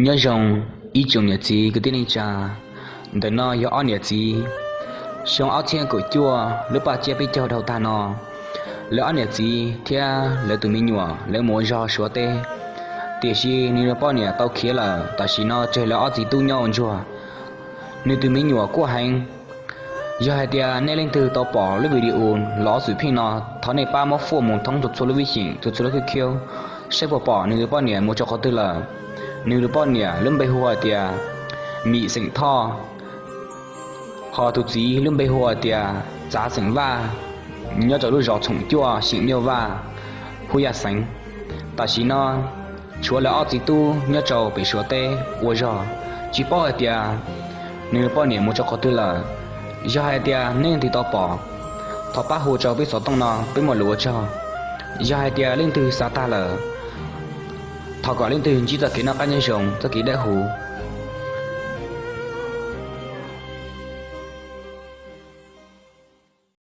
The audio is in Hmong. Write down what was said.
Nyob zoo ib tsoom niam txiv kwv tij neej tsa. Ntawm no yog ob niam txiv. Xyoo ob txhiab kaum cuaj lub paj tsiab peb caug dhau tag no, lawv ob niam txiv thiab lawv tus me nyuam lawv mus ua zog Suav teb, tiam sis nws tus poj niam tau khiav lawm. Tam sim no tseg lawv ob txiv tub nyob ua ntsuag. Nws tus me nyuam kuj heev. Yog hais tias nej leej twg tau pom lub video los ob xwm pheej no, thov nej pab muab fuaj mus thoob txhua txhua lub vib xyeem, txhua txhua lub khib khiab, saib puas pom nws tus poj niam mus rau qhov twg lawm. Nws tus poj niam lub npe hu hais tias Mim xeem Thoj, ho tus txiv lub npe hu hais tias Txav xeem Vaj, nyob rau lub zos Txhoom Cuaj xeem Nyuj Vaj, hu yam xeev. Tam sim no tshuav lawv ob txiv tub nyob rau pem Suav teb ua zog, tsis paub hais tias nws poj niam mus rau qhov twg lawm. Yog hais tias nej leej twg tau pom, thov pab hu rau peb xov tooj no peb muaj lus ua tsaug. Yog hais tias leej twg xav tag lawm, thov kom leej twg ntsib txoj kev noj qab nyob zoo, txoj kev dawb huv.